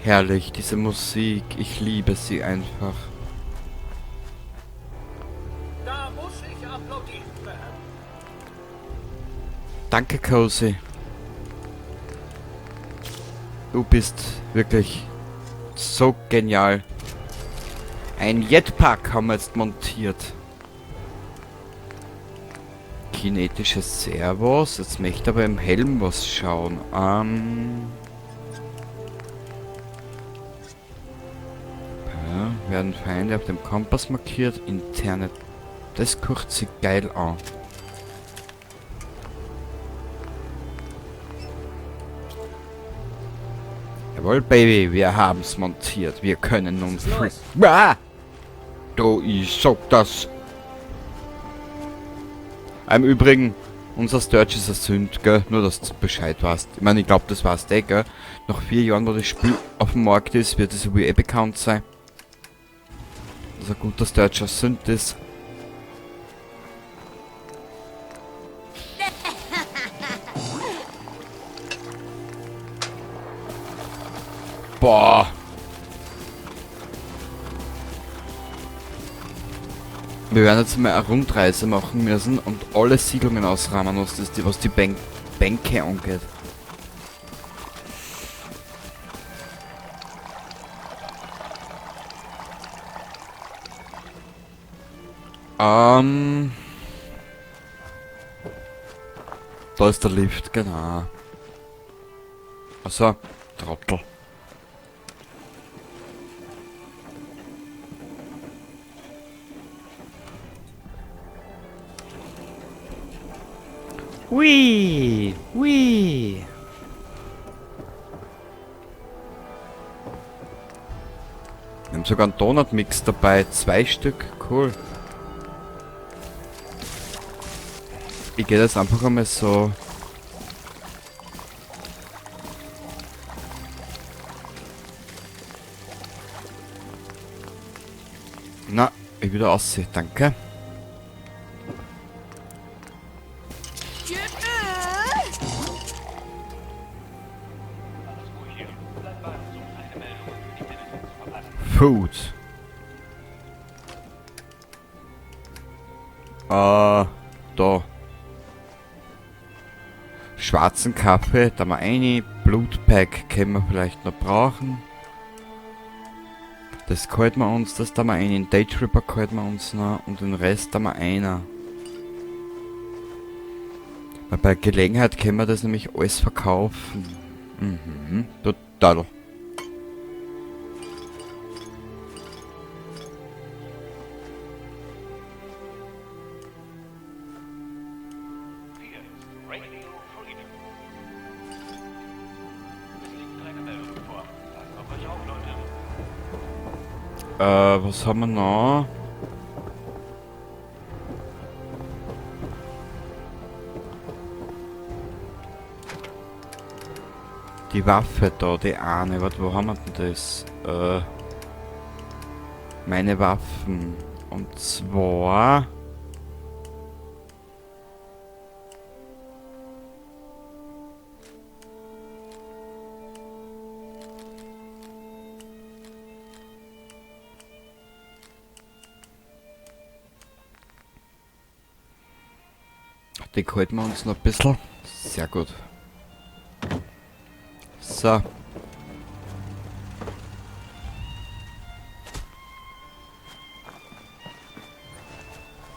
Herrlich, diese Musik. Ich liebe sie einfach. Da muss ich applaudieren. Danke, Cozy. Du bist wirklich so genial. Ein Jetpack haben wir jetzt montiert. Kinetische Servos. Jetzt möchte ich aber im Helm was schauen. Ja, werden Feinde auf dem Kompass markiert. Interne. Das guckt sich geil an. Jawohl, Baby, wir haben's montiert. Wir können nun Was ist los? Ah! Du, ich sag das. Im Übrigen, unser Sturge ist ein Sünd, gell? Nur, dass du Bescheid weißt. Ich meine, ich glaub, das weißt du eh, gell? Nach 4 Jahren, wo das Spiel auf dem Markt ist, wird es wohl eh bekannt sein. Dass ein guter Sturge ein Sünd ist. Boah. Wir werden jetzt mal eine Rundreise machen müssen und alle Siedlungen ausräumen, was die Bänke angeht. Da ist der Lift, genau. Achso, Trottel. Hui, hui. Wir haben sogar einen Donut-Mix dabei. 2 Stück, cool. Ich gehe das einfach einmal so. Na, ich wieder aussehen, danke. Food. Da. Schwarzen Kaffee, da mal eine. Blutpack können wir vielleicht noch brauchen. Das halten wir uns, das da mal einen. Daytripper halten wir uns noch und den Rest da mal einer. Weil bei Gelegenheit können wir das nämlich alles verkaufen. Total. Was haben wir noch? Die Waffe da, die eine. Warte, wo haben wir denn das? Meine Waffen. Und zwar... Die halten wir uns noch ein bisschen. Sehr gut. So.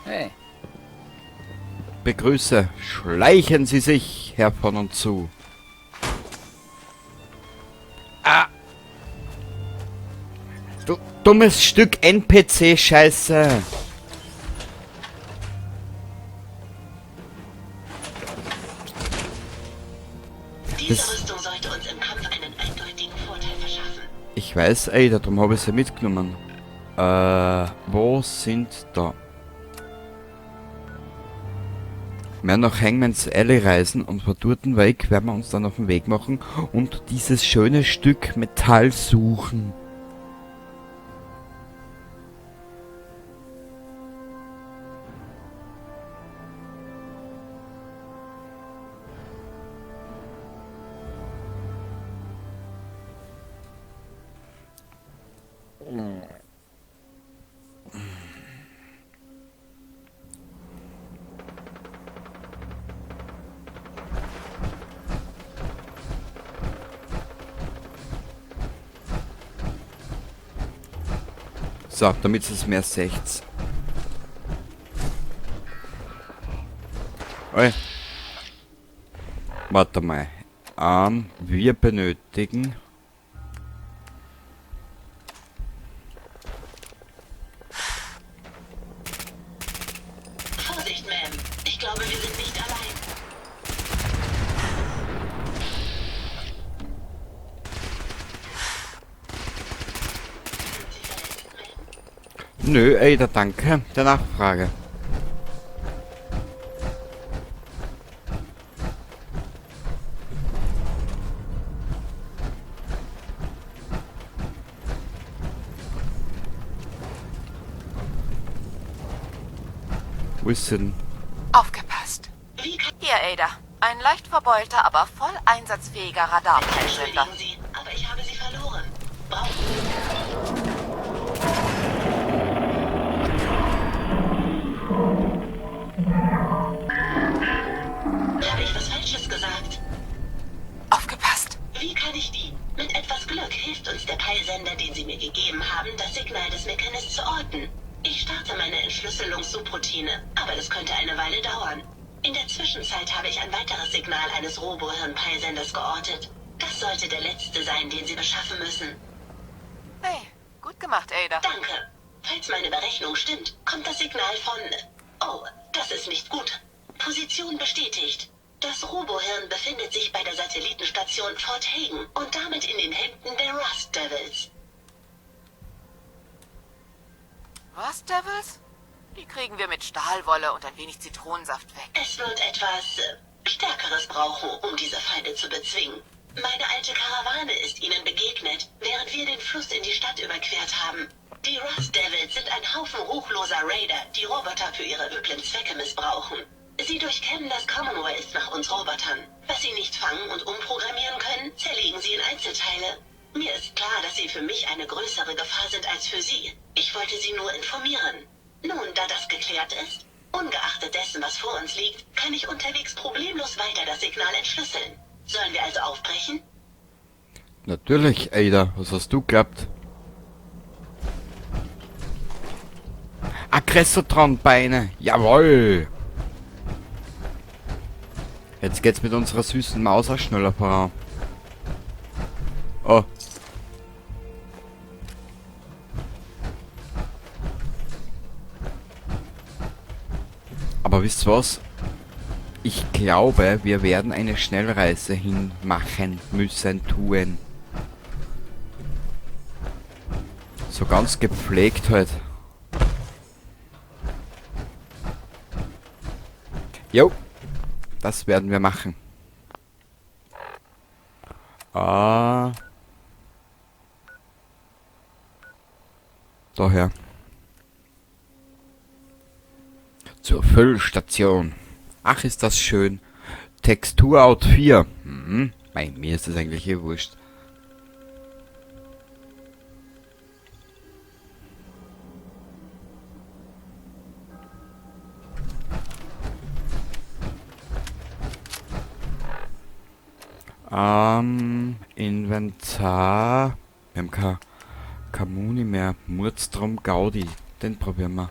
Hey. Begrüße. Schleichen Sie sich, Herr von und zu. Ah. Du dummes Stück N P C-Scheiße. Diese Das Rüstung sollte uns im Kampf einen eindeutigen Vorteil verschaffen. Ich weiß, ey, darum habe ich sie mitgenommen. Wo sind da? Wir werden nach Hangman's Alley reisen und von dort weg werden wir uns dann auf den Weg machen und dieses schöne Stück Metall suchen. So, damit es mehr seht. Oi. Warte mal. Wir benötigen... Vorsicht, Ma'am. Ich glaube, wir sind nicht allein. Sind Sie verletzt, Ma'am? Nö, ey, da danke der Nachfrage. Wo ist sie denn? Aufgepasst. Wie kann... Hier, Ada. Ein leicht verbeulter, aber voll einsatzfähiger Radarpeilsender. Entschuldigen Sie, aber ich habe Sie verloren. Brauchen... Habe ich was Falsches gesagt? Aufgepasst. Wie kann ich die? Mit etwas Glück hilft uns der Peilsender, den Sie mir gegeben haben, das Signal des Mechanists zu orten. Ich starte meine Entschlüsselungssubroutine, aber das könnte eine Weile dauern. In der Zwischenzeit habe ich ein weiteres Signal eines Robohirn-Peilsenders geortet. Das sollte der letzte sein, den Sie beschaffen müssen. Hey, gut gemacht, Ada. Danke. Falls meine Berechnung stimmt, kommt das Signal von... Oh, das ist nicht gut. Position bestätigt. Das Robohirn befindet sich bei der Satellitenstation Fort Hagen und damit in den Händen der Rust Devils. Was, Devils? Die kriegen wir mit Stahlwolle und ein wenig Zitronensaft weg. Es wird etwas Stärkeres brauchen, um diese Feinde zu bezwingen. Meine alte Karawane ist ihnen begegnet, während wir den Fluss in die Stadt überquert haben. Die Rust Devils sind ein Haufen ruchloser Raider, die Roboter für ihre üblen Zwecke missbrauchen. Sie durchkämmen das Commonwealth nach uns Robotern. Was sie nicht fangen und umprogrammieren können, zerlegen sie in Einzelteile. Mir ist klar, dass sie für mich eine größere Gefahr sind als für sie. Ich wollte sie nur informieren. Nun, da das geklärt ist, ungeachtet dessen, was vor uns liegt, kann ich unterwegs problemlos weiter das Signal entschlüsseln. Sollen wir also aufbrechen? Natürlich, Ada. Was hast du gehabt? Aggressotron-Beine. Jawohl. Jetzt geht's mit unserer süßen Maus auch schneller voran. Oh. Aber wisst ihr was? Ich glaube, wir werden eine Schnellreise hinmachen müssen, tun. So ganz gepflegt halt. Jo, das werden wir machen. Ah. Daher. Zur Füllstation. Ach, ist das schön. Textur Out 4. Hm, bei mir ist das eigentlich eh wurscht. Inventar. Wir haben kein Muni mehr. Murdstrom Gaudi. Den probieren wir.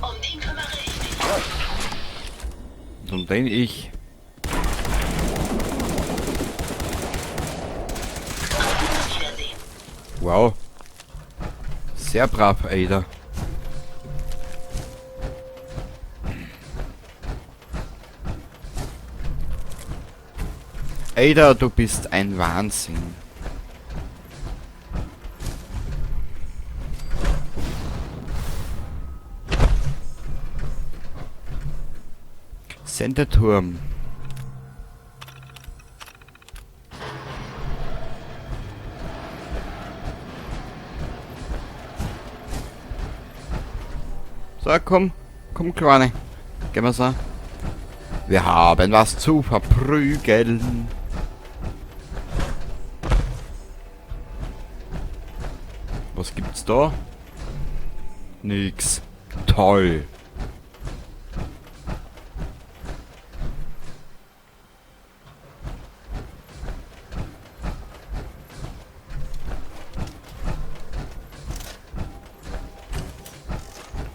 Um den kümmere ich mich. Und um den ich. Auf Wiedersehen. Wow. Sehr brav, Ada. Ada, du bist ein Wahnsinn. Sendeturm. So, komm. Komm, Kleine. Gehen wir so. Wir haben was zu verprügeln. Was gibt's da? Nix. Toll.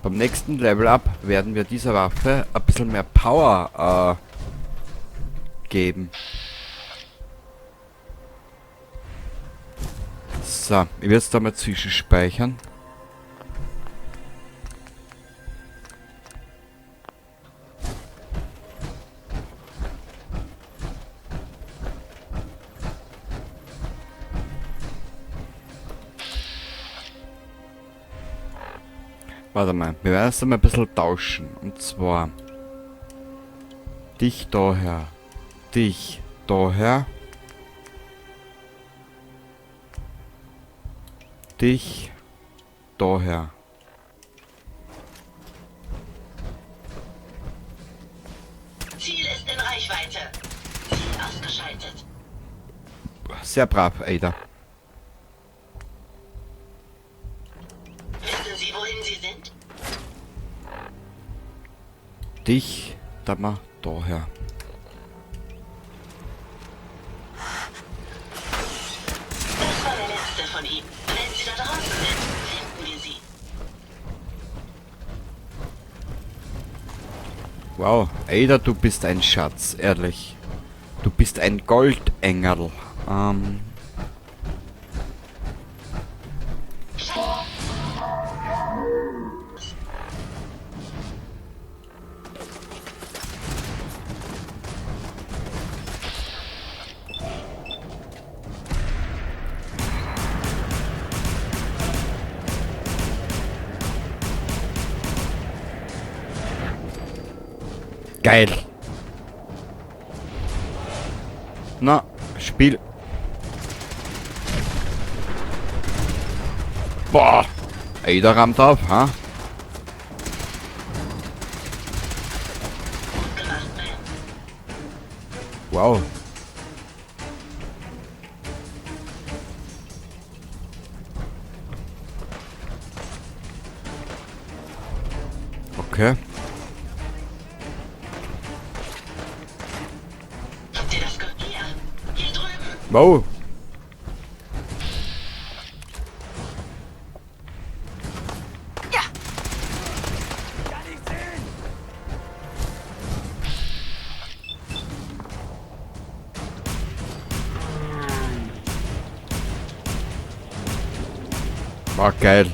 Beim nächsten Level Up werden wir dieser Waffe ein bisschen mehr Power geben. So, ich werde jetzt da mal zwischenspeichern. Warte mal, wir werden jetzt einmal ein bisschen tauschen. Und zwar dich daher, dich daher, dich daher. Ziel ist in Reichweite. Ziel ausgeschaltet. Sehr brav, Ada. Wissen Sie, wohin Sie sind? Dich, da mal daher. Das war der letzte von ihnen. Wenn Sie da draußen sind, finden wir sie. Wow, Ada, du bist ein Schatz, ehrlich. Du bist ein Goldengel. Geil. Na, Spiel. Boah. Ada rammt auf, ha? Gut gemacht, Ma'am. Wow. Okay. Habt ihr das gehört? Hier. Hier drüben. Wow. Ja. War geil.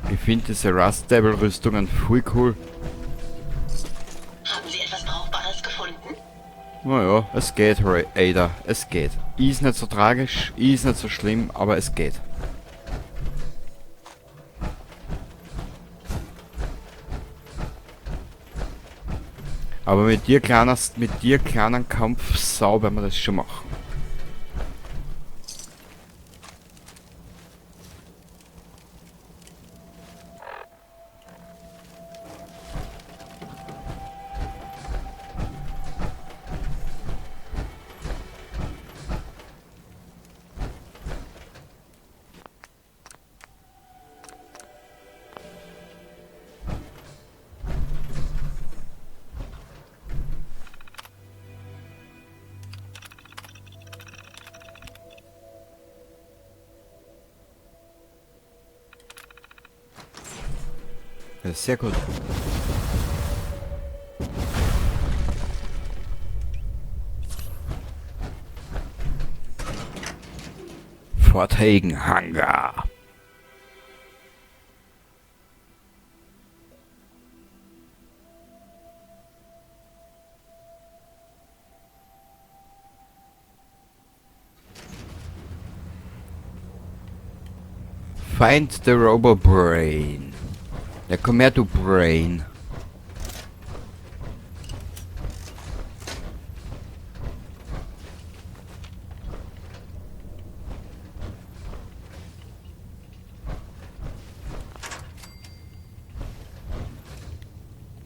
Ich finde diese Rust Devil Rüstungen voll cool. Haben Sie etwas Brauchbares gefunden? Naja, es geht, Ada, es geht. Ist nicht so tragisch, ist nicht so schlimm, aber es geht. Aber mit dir kleinen Kampfsau werden wir das schon machen. Ja, sehr gut. Fort Hagen Hangar. Find the Robo Brain. Ja, komm her, du Brain.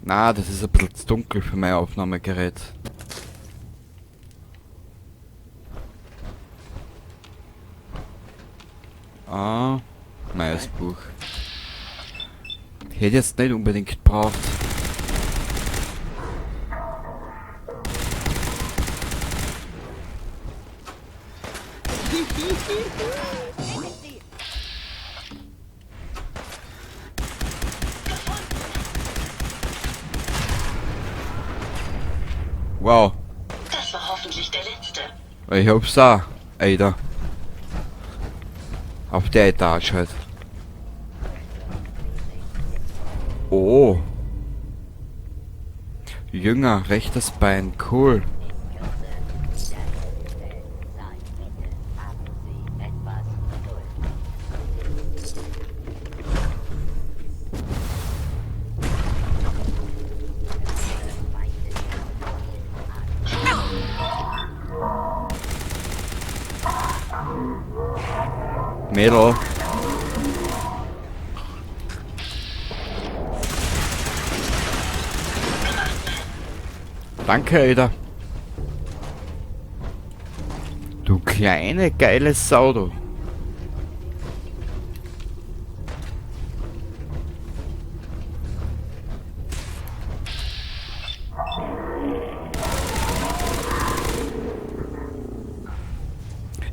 Na, das ist ein bisschen zu dunkel für mein Aufnahmegerät. Ah, neues Buch. Hätte ich jetzt nicht unbedingt gebraucht. Wow. Das war hoffentlich der letzte. Ich hab's auch, Alter. Auf der Etage halt. Oh. Jünger, rechtes Bein, cool. Mädel. Danke, Alter. Du kleine, geile Sau, du.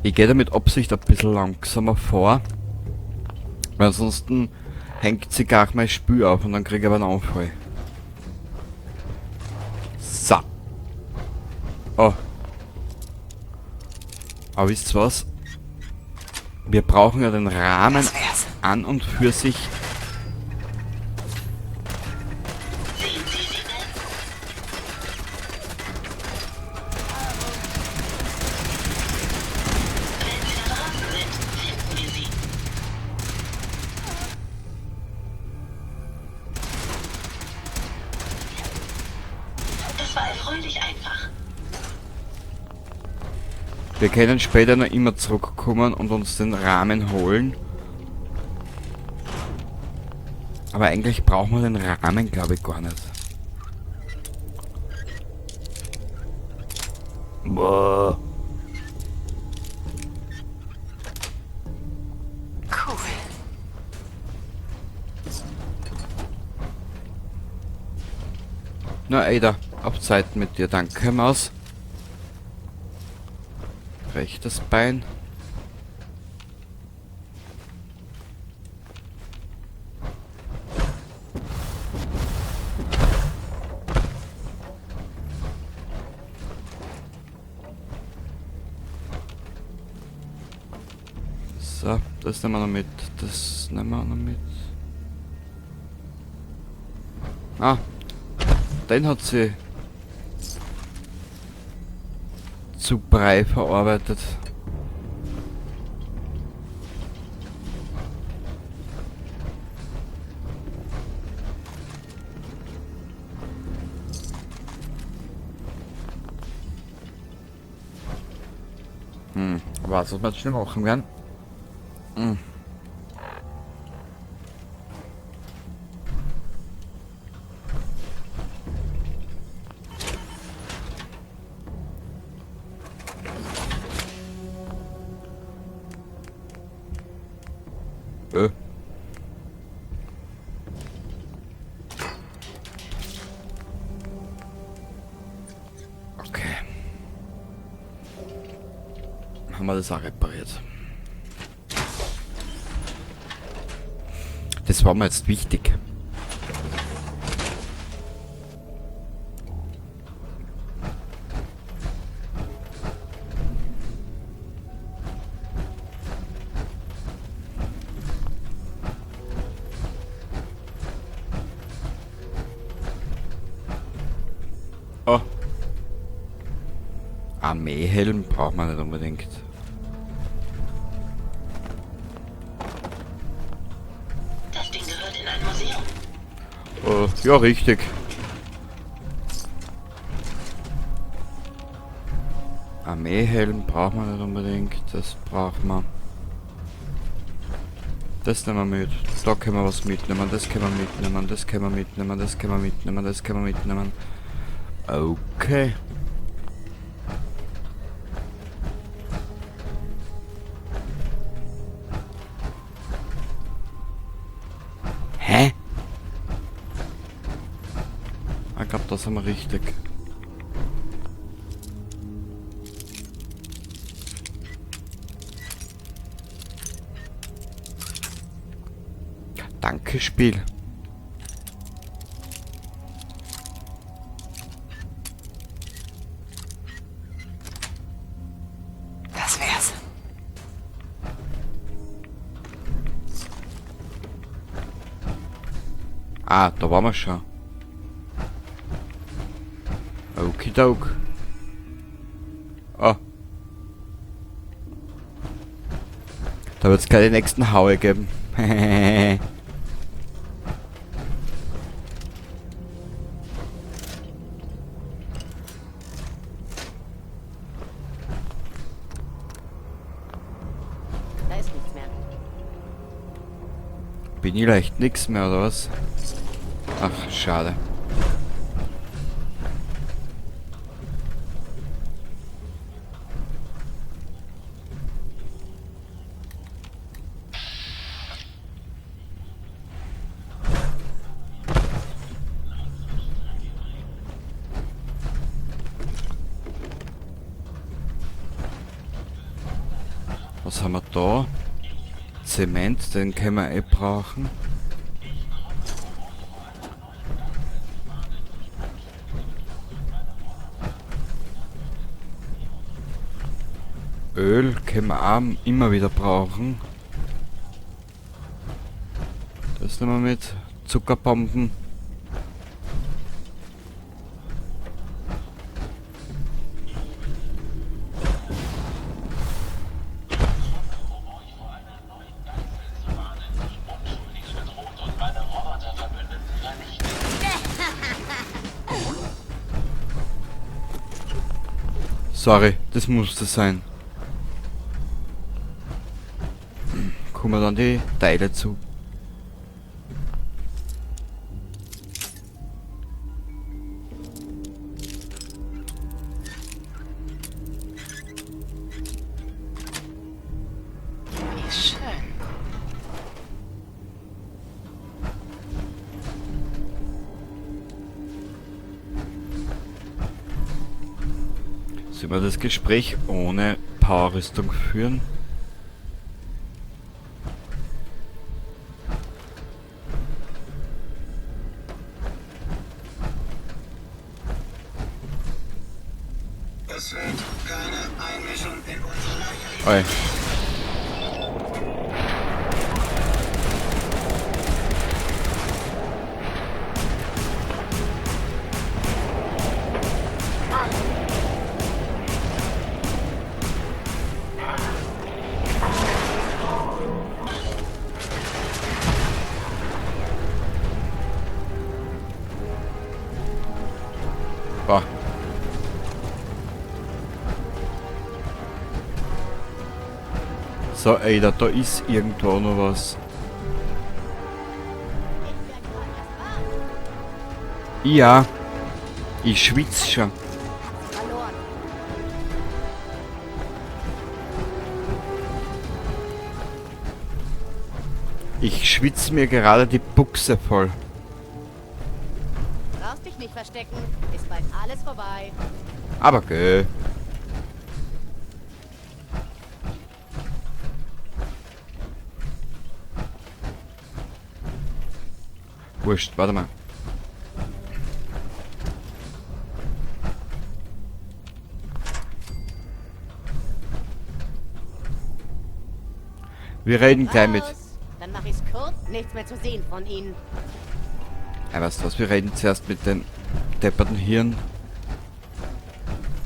Ich gehe da mit Absicht ein bisschen langsamer vor, weil ansonsten hängt sich gar mein Spül auf und dann krieg ich aber einen Anfall. So. Oh. Aber wisst ihr was? Wir brauchen ja den Rahmen an und für sich. Sehen Sie sie denn? Wenn sie da draußen sind, finden wir sie. Das war erfreulich einfach. Wir können später noch immer zurückkommen und uns den Rahmen holen. Aber eigentlich brauchen wir den Rahmen, glaube ich, gar nicht. Boah. Cool. Na, Ada, auf Zeit mit dir. Danke, Maus. Rechtes Bein. So, das nehmen wir noch mit. Das nehmen wir noch mit. Ah, den hat sie zu Brei verarbeitet. Was wir jetzt schnell machen werden? Okay. Haben wir das auch repariert. Das war mir jetzt wichtig. Oh. Armeehelm braucht man nicht unbedingt. Das Ding gehört in ein Museum. Oh, ja, richtig. Armeehelm braucht man nicht unbedingt. Das braucht man. Das nehmen wir mit. Da können wir was mitnehmen, das können wir mitnehmen, das können wir mitnehmen, das können wir mitnehmen, das können wir mitnehmen. Okay. Hä? Ich glaube, das haben wir richtig. Danke, Spiel. Das wär's. Ah, da waren wir schon. Okidok. Oh. Da wird es keine nächsten Haue geben. Da ist nichts mehr. Bin ich leicht nix mehr, oder was? Ach, schade. Was haben wir da? Zement, den können wir eh brauchen. Öl können wir auch immer wieder brauchen. Das nehmen wir mit. Zuckerbomben. Sorry, das musste sein. Kommen dann die Teile zu. Wie schön. Sollen wir das Gespräch ohne Powerrüstung führen? Es wird keine Einmischung in unsere Oi. Boah. So, ey, da ist irgendwo noch was. Ja, ich schwitz schon. Verloren. Ich schwitz mir gerade die Buchse voll. Brauchst dich nicht verstecken. Ist bald alles vorbei. Aber gell. Wurscht, warte mal. Wir reden gleich mit. Raus. Dann mach ich's kurz. Nichts mehr zu sehen von ihnen. Ja, weißt du was, wir reden zuerst mit dem depperten Hirn.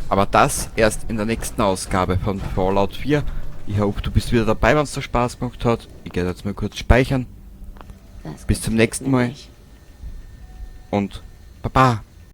Aber das erst in der nächsten Ausgabe von Fallout 4. Ich hoffe, du bist wieder dabei, wenn es dir Spaß gemacht hat. Ich gehe jetzt mal kurz speichern. Das Bis zum gefällt nächsten mir Mal. nicht. Und Baba.